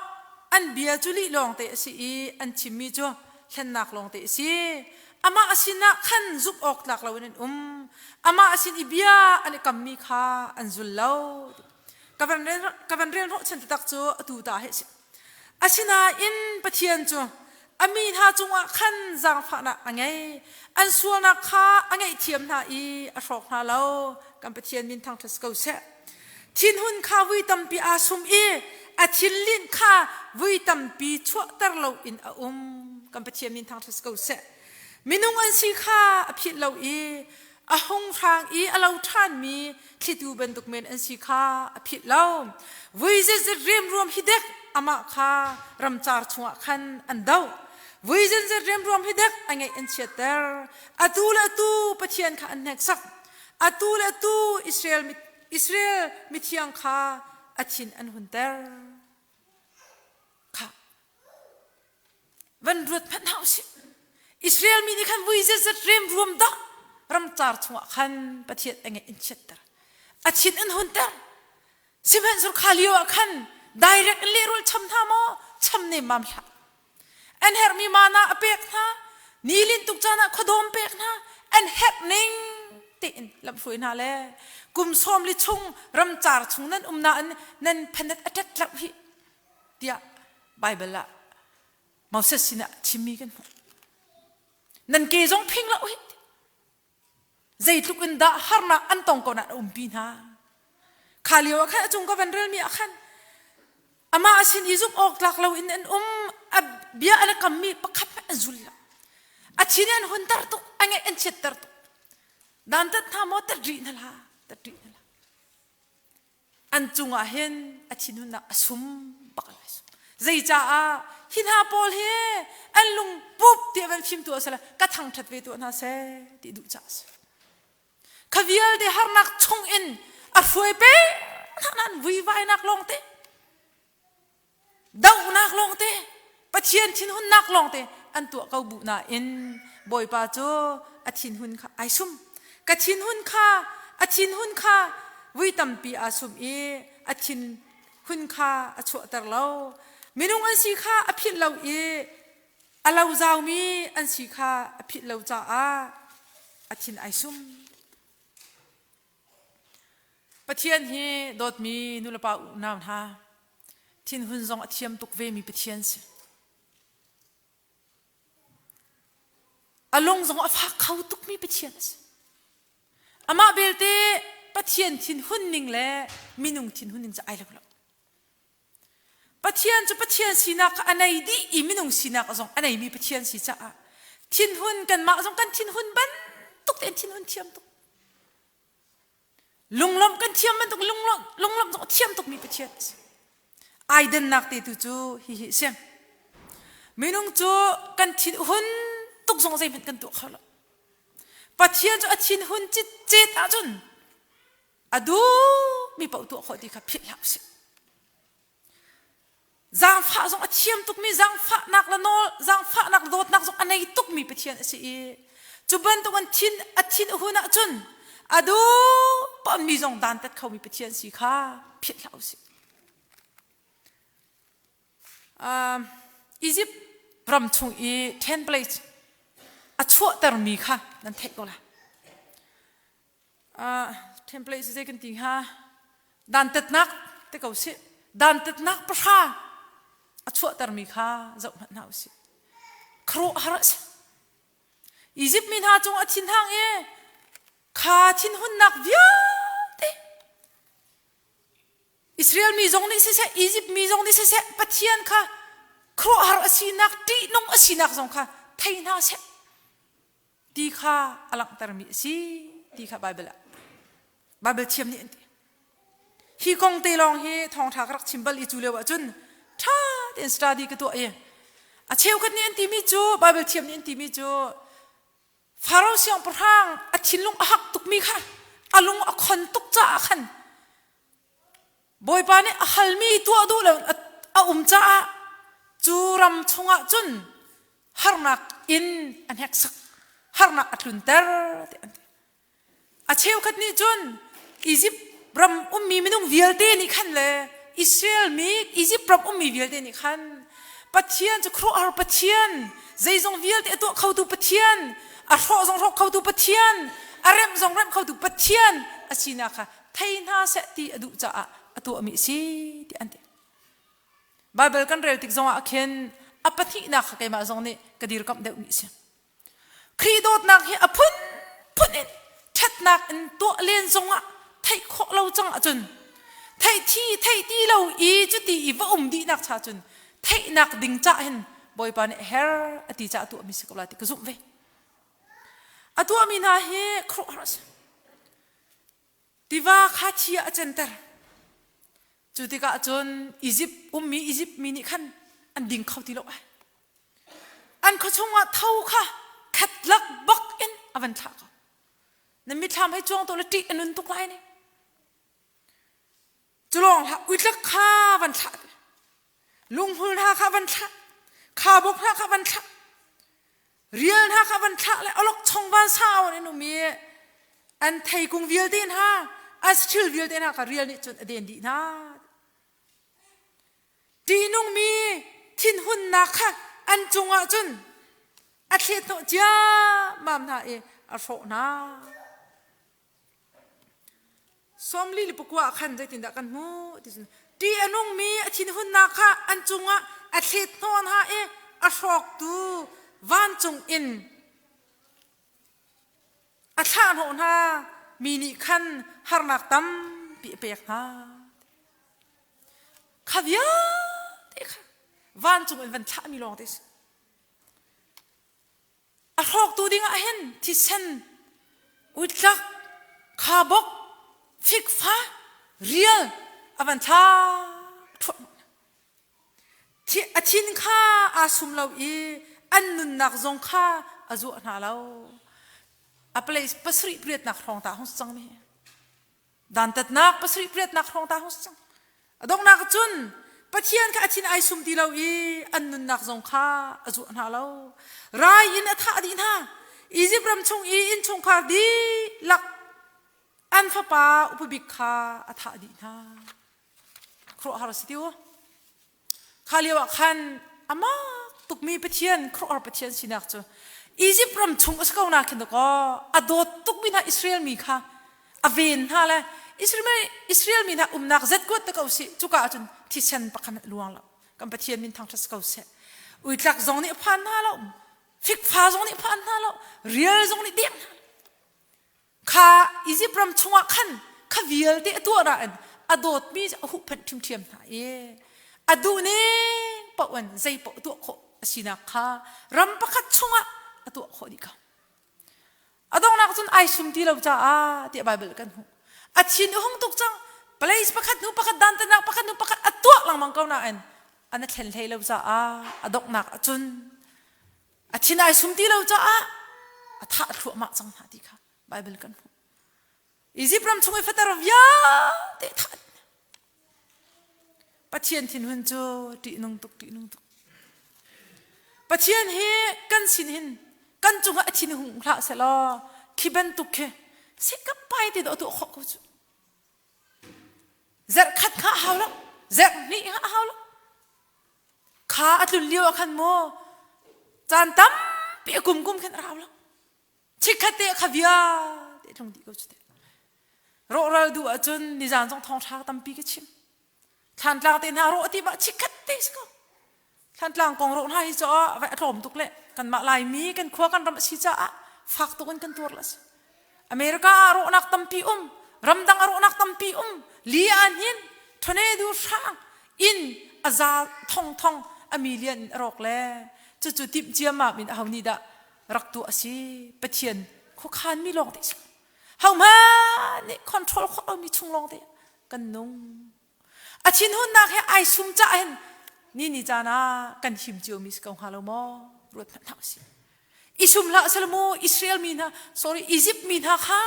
an bia cu lih lawngte a si i an chimmi cu hlennak lawngte a si. Amah sinah khan zumh awk tlak loin an um. Amah sin i bia an i kammi kha an zul lo. Ka van rel, ka van rel hnawhchan taktak cu atu ta hi a si. Asinain Pathian cu a mi hna cungah khan zaangfahnak a ngei. An sualnak kha a ngaihthiam hna i a hrawk hna lo. Kan Pathian min thangṭhat si ko seh. Thinhun kha vui tampi aa sum i a thinlinh kha vui tampi chuahter loin a um. Kan Pathian min thangṭhat si ko seh. Minung an si kha a philh lo i a hung hrang i a lo ṭhanmi thlitu bantuk men an si kha a philh lo. Vui zizit riamruam hi dek amah kha ramcar chungah khan an doh. Vui zizit riamruam hi dek a ngeih an chiatter. Atu le atu Pathian kha an hneksak. Atu le atu Israel, Israel mithiang kha a thin an hunter. Kha Van ruat hmanh hna usih. Israel mi nih khan vui zetzet remruam dah ramcar chungah khan Pathian a ngeih in chiatter. A thin an hunter. Sihmanhsehlaw kha lio ah khan direct in lehrul cham hna maw? Cham nemmam hlah. An herhmi mana a pek hna. Ni lin tuk caan ah khuadawm pek hna. An herh ning tein lamhruai hna le kum sawm li chung ramcar chung nan um nain nan phanet a ṭet lo hi tiah Baibal ah Moses sinah chimmi kan hmuh. Nan ke zong phing lo hi. Zeitluk in dah harnak an tong ko nain a umpi hna. Kha lio ah khan a cung ka van relmi ah khan amah a sin i zumh awk tlak lo in an um a bia an kammi pakhat hmanh an zul lo. A thin an hunter tuk, a ngeih an chiatter tuk. Dantat hna maw tat rih hna la, tat rih hna la. An cungah hin a thinhunnak a sum bak lai sum. Zeicaah hi hna pawl hi an lung pup ti van fim tu asala ka thangthat ve tu hna seh ti duh caah si. Kha vialte harnak chung in a hruai pe hna nan vuivainak lawng te Dohnak lawngte, Pathian thinhunnak lawngte an tuah ko bu nain Bawipa cu a thinhun kha ai sum. Ka thinhun kha a thinhun kha vui tampi aa sum i a thinhun kha a chuahter lo. Minung an si kha a philh lo i a lo zaumi an si kha a philh lo caah a thin ai sum. Pathian hi dawtmi nulepa unau hna thinhun zong a thiam tuk vemi Pathian si. A lung zong a fak kho tukmi Pathian a si. Amah belte Pathian thinhun ning le minung thinhun ning cu ai lo lo. Pathian cu Pathian sinak kha a nei dih i minung sinak zong a neimi Pathian si caah thinhun kanmah zong kan thinhun bantuk tein thinhun thiam tuk. Lunglawmh kan thiam bantuk lunglawmh lunglawmh zong a thiam tukmi Pathian a si. Ai dennak te tu cu hihi a si. Minung cu kan thinhun tuk zong zeihmanh kan tuah kho lo. Pathian cu a thinhun citcet ahcun a duhmi paoh tuah khawh ti kha philh hlah usih. Zaangfah zong a thiam tukmi zaangfahnak le nawl zaangfahnak dawtnak zong a nei tukmi Pathian a si i cu bantuk an thin a thin a hun ahcun a duh paohmi zong dantat khomi Pathian si kha philh hlah usih. Uh, Egypt ram chung i ten plagues a chuahtermi kha nan theih ko lai. Uh, template zei kan ti hnga dantatnak te ko sih dantatnak pahra a chuahtermi kha zoh hmanh hna usih khuaruahhar a si Egypt mi hna cung a thinhang i kha thinhunnak vialte Israel mi zong nih siseh Egypt mi zong nih siseh Pathian kha khuaruahhar a sinak ṭihnung a sinak zong kha thei hna seh ti kha a langhtermi a si ti kha Baibal ah Baibal thiam nih an ti. Hi kong te lawng hi thawngṭha ka rak chim bal i cu lio ahcun ṭha tein study ka tuah i a cheukhat nih an timi cu Baibal thiam nih an timi cu Pharaoh siangpahrang a thinlung a hak tukmi kha a lung a khon tuk caah khan Bawipa nih a halmi tuah duh lo a um caah cu ram chungah cun harnak in a hneksak harnak a tlunter ti an ti a cheukhat nih cun Egypt ram ummi minung vialte nih khan le Israel mi Egypt ram ummi vialte nih khan Pathian cu khuaruahhar Pathian zeizong vialte a tuah khotu Pathian a hrawh zong hrawk khotu Pathian a remh zong remh khotu Pathian a sinak kha thei hna seh ti a duh caah a tuahmi a si ti an ti Baibal kan rel tik zongah khin a pahnihnak kha keimah zong nih ka dirkamh deuhmi a si. Khrih dawtnak hi a phunphun in ṭhatnak in tuah len zongah theih khawh lo cang ahcun theih thi theih ti lo i cuti i va um dihnak cha cun theihnak ding cah hin Bawipa nih her a ti caah tuahmi si ko lai ti ka zumh ve. A tuahmi hna hi khuaruahhar a si. Tiva kha thi ah a center. Cu tikah cun Izipt ummi Izipt mi nih khan an ding kho ti lo ai. An khuachung ah tho kha khatlak bak in a van thlah ko. Na mithlam hei cuang to le ṭih a nun tuk lai ni. Cu lawng hlah uitlak kha van thlah te. Lunghmul hna kha van thlah. Khabuk hna kha van thlah. Rial hna kha van thlah le awlokchong van sau in um i an theikung vialte hna, an saṭhil vialte hna kha rial nih cun a den dih hna. Ṭihnungmi thinhunnak kha. an cungah cun a thlethnawh ciammam hna i a hrawh hna. Sawmli le pakua ah khan zeitindah kan hmuh ti cun ṭih a nungmi a thinhunnak kha an cungah a thlet hnawh hna i a hrawktu vancung in a thlah hnawh hna mi nih khan harnak tampi a pek hna. Kha vialte kha vancung in van thlahmi lawng te si. A hrawktu dingah hin thisen, uitlak, khabok, fikfa, rial a van thlak thluahmah. A thin kha aa sum lo i an nunnak zong kha a zuah hna lo. A place pasarih pariatnak hrawng ta hung si cang mi. Dantatnak pasarih pariatnak hrawng ta hung si cang. A donghnak cun Pathian kha a thin ai sum ti lo i an nunnak zong kha a zuah hna lo. Rai in a thah dih hna. Izipt ram chung i innchungkhar dihlak an fapa upa bik kha a thah dih hna. Khuaruahhar a si ti u. Kha lio ah khan amak tukmi Pathian, khuaruahhar Pathian sinak cu Izipt ram chung a si ko na khin dakaw a dawt tukmi hna Israel mi kha a ven hna le Israel mi hna umnak zetkuat te ko sih cuka ahcun thisen pakhat hmanh luang lo kan Pathian min thangṭhat si ko seh uitlak zong nih a phan hna lo fikfa zong nih a phan hna lo rial zong nih deng hna lo Kha Izipt ram chungah khan kha vialte a tuah nain a dawtmi cu a huhphenh ṭhiamṭhiam hna i a duh ning paoh in zei paoh tuah khawh a sinak kha ram pakhat chungah a tuah khawh dih ko. A donghnak cun ai sum ti lo caah tiah Baibal kan hmuh. A thin a hung tuk cang. Place pakhat hnu pakhat dantatnak pakhat hnu pakhat a tuah lengmang ko nain an a thlen hlei lo caah a donghnak ahcun A thin ai sum ti lo caah a thah thluahmah cang hna ti kha Baibal kan hmuh. Izipt ram chung i fater vialte thah Pathian thinhun cu ṭihnung tuk ṭihnung tuk. Pathian hi kan sin hin kan cungah a thin hung hlah selaw khi bantuk khi sikap pai te dawh tuah khawh ko cu. Zarh khat kha a hau lo, zarh hnih kha a hau lo. Kha a tlun lio ah khan maw caan tampi a kum kum khin a rau lo. Chikkhat te kha vialte tlung dih ko cu teh. Rawhral duh ahcun nizan zong thawngṭha tampi ka chim. Thlantlang te hna rawh ti mah chikkhat te si ko. Thlantlang kong rawh hna hi cu a tlawm tuk le kanmah Laimi kan khua kan ram a si caah fak tuk in kan tuar la si. America ah rawhnak tampi um, ramdang ah rawhnak tampi um, li ah hnin, tornado hrang, inn a za thong thong a million in a rawk le cucu timh ciammam in aho nih dah rak tuah a si Pathian khuakhan mi lawng te si hohmanh nih control khawh lomi chung lawng te kan nung A thinhunnak he ai sum cah hin ni ni caan ah kan him ciomi si ko hnga lo maw? Ruat hmanh hlah usih. I sum hlah sel mu Israel mi hna sorry Egypt mi hna kha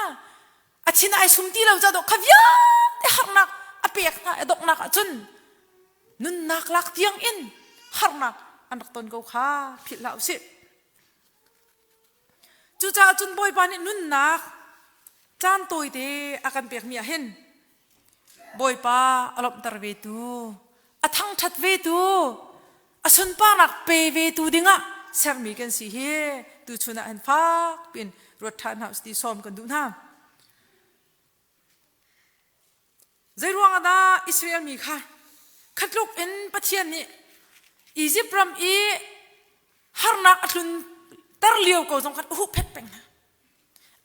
a thin ai sum ti lo ca dawh kha vialte harnak a pek hna a donghnak ahcun nunnak lak tiang in harnak an rak ton ko kha philh hlah usih. Cucaah cun Bawipa nih nunnak caan tawite a kan pekmi ah hin Bawipa a lawmhter vetu, a thangṭhat vetu, a sunparnak pe vetu dingah sermi kan si hi tuchun ah hin fak piin ruat ṭhan hna usih ti sawm kan duh hna. Zeiruang ah dah Israel mi kha khatluk in Pathian nih Izipt ram i harnak a tlunter lio ko zong khan a huhphenh peng hna.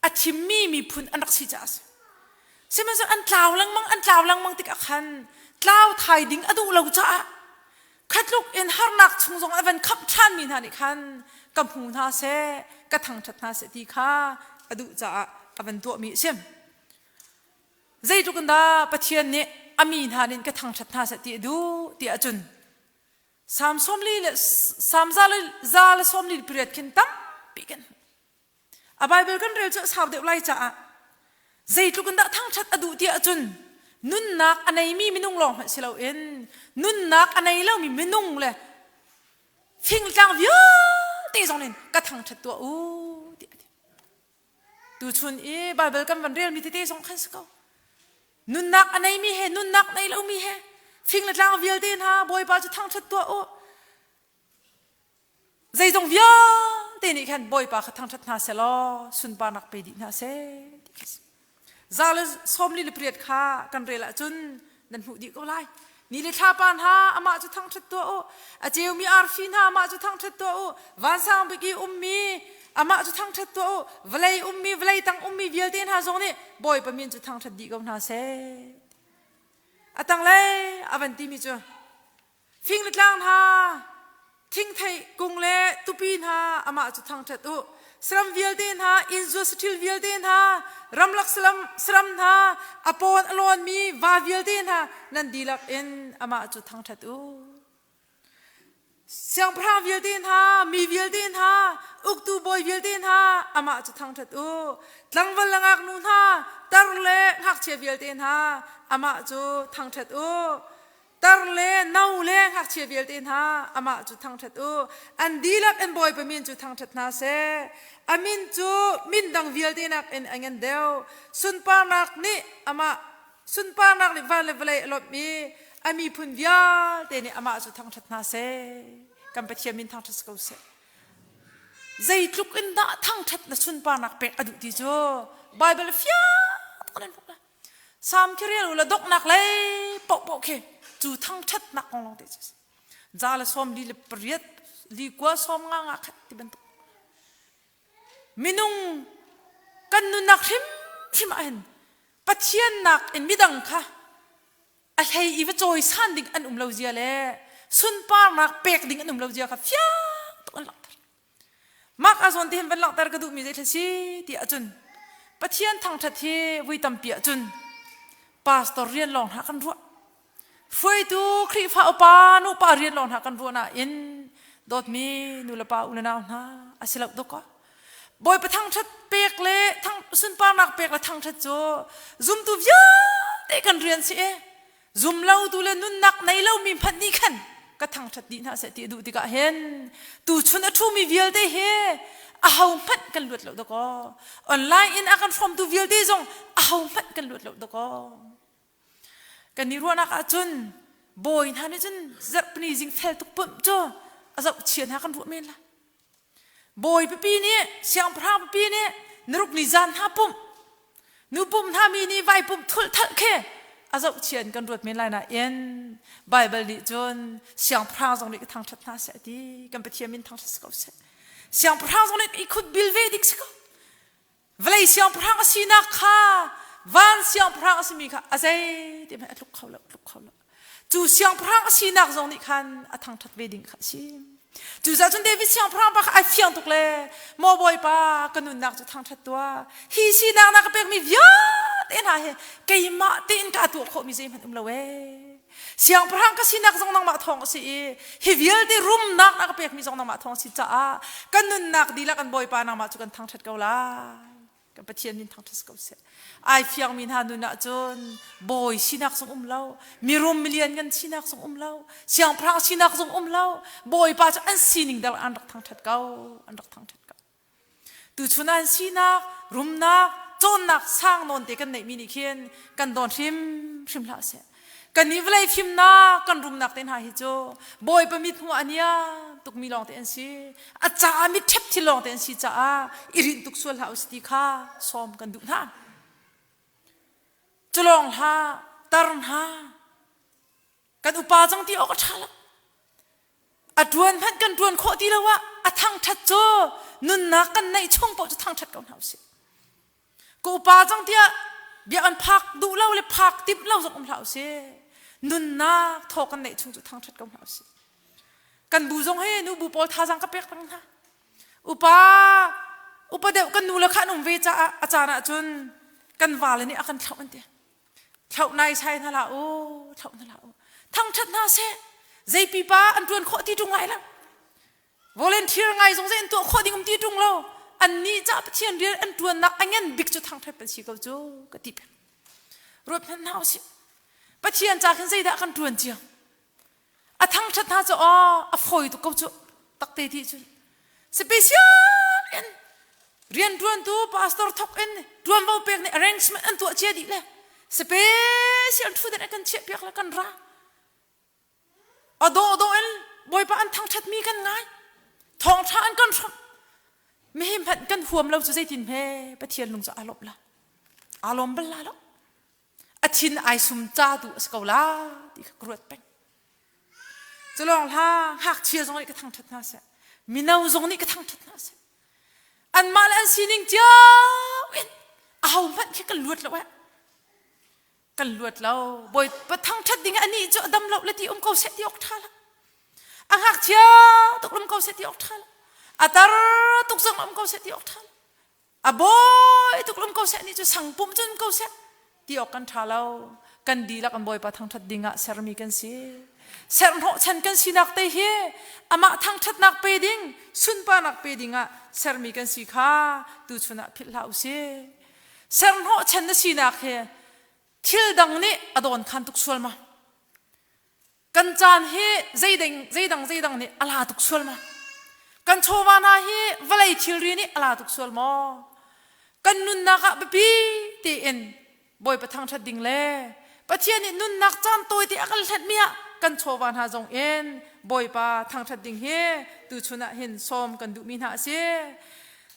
A thimmi miphun an rak si caah a si. Sihmanhsehlaw an tlau lengmang an tlau lengmang tikah khan tlau thai ding a duh lo caah khatluk in harnak chung zong a van khamh ṭhanmi hna nih khan ka hmu hna seh ka thangṭhat hna seh ti kha a duh caah a van tuahmi a si. Zeitluk in dah Pathian nih a mi hna nih ka thangṭhat hna seh ti a duh ti ahcun Salm sawmli le Salm za le za le sawmli pariat khin tampi kan hmuh. A Baibal kan rel cu a sau deuh lai caah zeitluk in dah thangṭhat a duh ti ahcun nunnak a neimi minung lawng hmanh si loin nunnak a nei lomi minung le fingtlang vialte zong nih ka thangṭhat tuah u tiah a ti. Tuchun i Baibal kan van relmi tete zong khan si ko. Nunnak a neimi he nunnak nei lomi he fing le tlang vialte hna Bawipa cu thangṭhat tuah u. Zeizong vialte nih khan Bawipa kha thangṭhat hna sehlaw sunparnak pe dih hna seh ti khi si. Za le sawmli le pariat kha kan rel ahcun nan hmuh dih ko lai. Ni le thlapa hna amah cu thangṭhat tuah u. A ceumi arfi hna amah cu thangṭhat tuah u. Vansang bik i ummi amah cu thangṭhat tuah u. Vawlei ummi vawlei tang ummi vialte hna zong nih Bawipa min cu thangṭhat dih ko hna seh. A tanglei a van timi cu Fing le tlang hna, thingthei kung le tupi hna amah cu thangṭhat u. Saram vialte hna, innzua saṭhil vialte hna, ramlak salam, saram hna, a pawn a lawnmi va vialte hna, nan dihlak in amah cu thangṭhat u. Siangpahrang vialte hna, mi vialte hna, uktu bawi vialte hna, amah cu thangṭhat u. Tlangval le ngaknu hna, tar le ngakchia vialte hna, amah cu thangṭhat u. Tar le no le ngakchia vialte hna amah cu thangṭhat u. An dihlak in Bawipa min cu thangṭhat hna seh. A min cu min dang vialte nakin a ngan deuh. Sunparnak nih amah sunparnak nih van le vawlei a lawmh i a miphun vialte nih amah cu thangṭhat hna seh. Kan Pathian min thangṭhat si ko seh. Zeitluk in dah thangṭhat na sunparnak pek a duh ti cu Baibal fiang tuk in an hmuh lai. Sam khi rel u la donghnak lei paohpaoh khi cu thangṭhatnak kong lawng te cu si. Za le sawm li le pariat li kua sawm nga nga khat ti bantuk. Minung kan nunnak hrimhrim ah hin Pathian nak in midang kha a hlei i va cawisan ding an um lo zia le sunparnak pek ding an um lo zia kha fiang tuk an langhter. Mark a zawn te hin van langhter ka duhmi zei thla si ti ahcun Pathian thangṭhat hi vui tampi ahcun pastor rian lawng hna kan ruah. Hruaitu Khrihfa upa nupa rian lawng hna kan ruah nain dawtmi nulepa unau hna a si lo dawkaw. Bawipa thangṭhat pek le thang, sunparnak pek le thangṭhat cu zumtu vialte kan rian si i Zumlotu le nunnak nei lomi hmanh nih khan ka thangṭhat dih hna seh ti a duh tikah hin tuchun a ṭhumi vialte hi aho hmanh kan luat lo dakaw. Online in a kan hrawmtu vialte zong aho hmanh kan luat lo dakaw. Kan i ruahnak ahcun bawi hna nih cun zarhpini zing fel tuk pumh cu a zohchia hna kan ruah men lai. Bawi pipi nih siangpahrang pipi nih naruk ni zan hna pumh nu pumh hna mi nih vai pumh thulh thalh khi a zohchia in kan ruat men lai nain Baibal nih cun siangpahrang zong nih ka thangṭhat hna seh ti kan Pathian min thangṭhat si ko seh siangpahrang zong nih i khut bil ve ding si ko Vawlei siangpahrang a sinak kha van siangpahrang a simi kha a zei ti hmanh a tluk kho lo, tluk kho lo. Cu siangpahrang a sinak zong nih khan a thangṭhat ve ding kha a si. Cucaah cun David siangpahrang pa kha ai fiang tuk le maw Bawipa ka nunnak cu thangṭhat tuah. Hi sinak na ka pekmi vialte hna hi keimah tein ka tuah khawhmi zeihmanh um lo ee. Siangpahrang ka sinak zong nangmah thawng a si i hi vialte rumnak na ka pekmi zong nangmah thawng a si caah kan nunnak dihlak an Bawipa nangmah cu kan thangṭhat ko lai. Kan Pathian min thangṭhat si ko seh. Ai fiangmi hna nun ah cun bawi sinak zong um lo, mirum milian ngan sinak zong um lo, siangpahrang sinak zong um lo, Bawipa cu an sining dal an rak thangṭhat ko, an rak thangṭhat ko. Tuchun ah sinak, rumnak, cawnnak sang nawn te kan neihmi nih khin kan dawn hrimhrim hlah seh. Kan nih vawlei fimnak, kan rumnak te hna hi cu Bawipa mit hmuh a niam tukmi lawng te an si. A caah mit ṭhep thil lawng te an si caah i rinh tuk sual hlah u si ti kha sawm kan duh hna. Cu lawng hlah, tar hna, Kan upa cang ti awk a ṭha lo. A ṭuan hmanh kan ṭuan khawh ti lo ah a thangṭhat cu nunnak kan neih chung paoh cu thangṭhat ko hna usih. Ka upa cang tiah bia kan phak duh lo le phak timh lo zong um hlah usih. Nunnak thaw kan neih chung cu thangṭhat ko hna usih. Kan bu zong hi nu bu pawl thazaang ka pek peng hna. Upa upa deuh kan nu le kha an um ve caah a caan ahcun kan vale nih a kan thlauh an ti. Thlauh nai sai hna hlah u, thlauh hna hlah u. Thangṭhat hna seh. Zei pipa an ṭuan khawh ti ṭung lai lo. Volunteer ngai zong zei an tuah khawh ding um ti ṭung lo. Annih ca Pathian rian an ṭuannak a ngan bik cu thangṭhat an si ko cu ka ti peng. Ruat hmanh hna usih. Pathian ca khin zeidah kan ṭuan cio? A thangṭhat hna cu aw a fawi tuk ko cu takte ti cun special in rianṭuantu pastor thok in ṭuanvo pek nih arrangement an tuah cia dih le special ṭhutdan an kan chiah piak le kan ra a dawh dawh in bawipa an thangṭhatmi kan ngai. Thawngṭha an kan hrawmh. Mihi hmanh kan huam lo cu zeitin hme Pathian lung cu aa lawmh la. Aa lawm bal la lo. A thin ai sum ca tu a si ko la ti kha ka ruat peng. Culawng hla ngakchia zong nih ka thangṭhat hna seh. Mino zong nih ka thangṭhat hna seh. Anmah le an sining cio in aho hmanh khi kan luat lo eh. Kan luat lo. Bawipa thangṭhat ding anih cu a dam lo le ti um ko seh ti awk ṭha lo. A ngakchia tuk um ko seh ti awk ṭha lo. A tar tuk zong um ko seh ti awk ṭha lo. A bawi tuk um ko seh nih cu sangpum cun ko seh ti awk kan ṭha lo. Kan dihlak an Bawipa thangṭhat ding ah sermi kan si. Serhnawhchan kan sinak te hi amah thangṭhatnak pe ding, sunparnak pe ding ah sermi kan si kha tuchun ah philh hlah u sih. Serhnawhchan na sinak hi thil dang nih a dawn khan tuk sual ma? Kan caan hi zeidang zeidang zeidang nih a la tuk sual ma? Kan chawva hna hi vawlei thilri nih a la tuk sual maw? Kan nunnak ah biapi tein Bawipa thangṭhat ding le Pathian nih nunnak caan tawite a kan hlenhmi ah kan chawva hna zong in Bawipa thangṭhat ding hi tuchun ah hin sawm kan duhmi hna a si.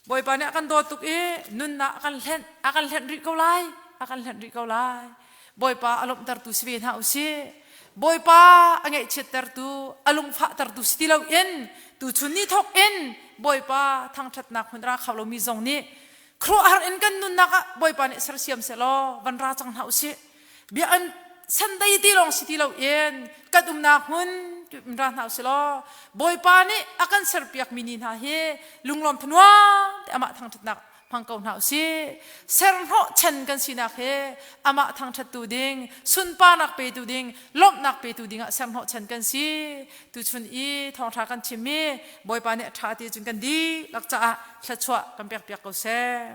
Bawipa nih a kan dawt tuk i nunnak a kan hlenh, a kan hlenh rih ko lai, a kan hlenh rih ko lai. Bawipa a lawmhtertu si ve hna usih. Bawipa a ngaihchiattertu, a lungfahtertu si ti loin tuchun ni thawk in Bawipa thangṭhatnak hmun ra kho lomi zong nih khuaruahhar in kan nunnak ah Bawipa nih sersiam sehlaw van ra cang hna usih. Bia an sandei ti lawng si ti loin kan umnak hmun ra hna usih law Bawipa nih a kan serpiakmi ni hna hi lunglawm thanuam te amah thangṭhatnak hmang ko hna usih. Serhnawh chan kan sinak he amah thangṭhattu ding, sunparnak petu ding, lawmhnak petu dingah serhnawh chan kan si. Tuchun i thawngṭha kan chimmi Bawipa nih a ṭha ti cun kan dihlak caah thluachuah kan pekpiak ko seh.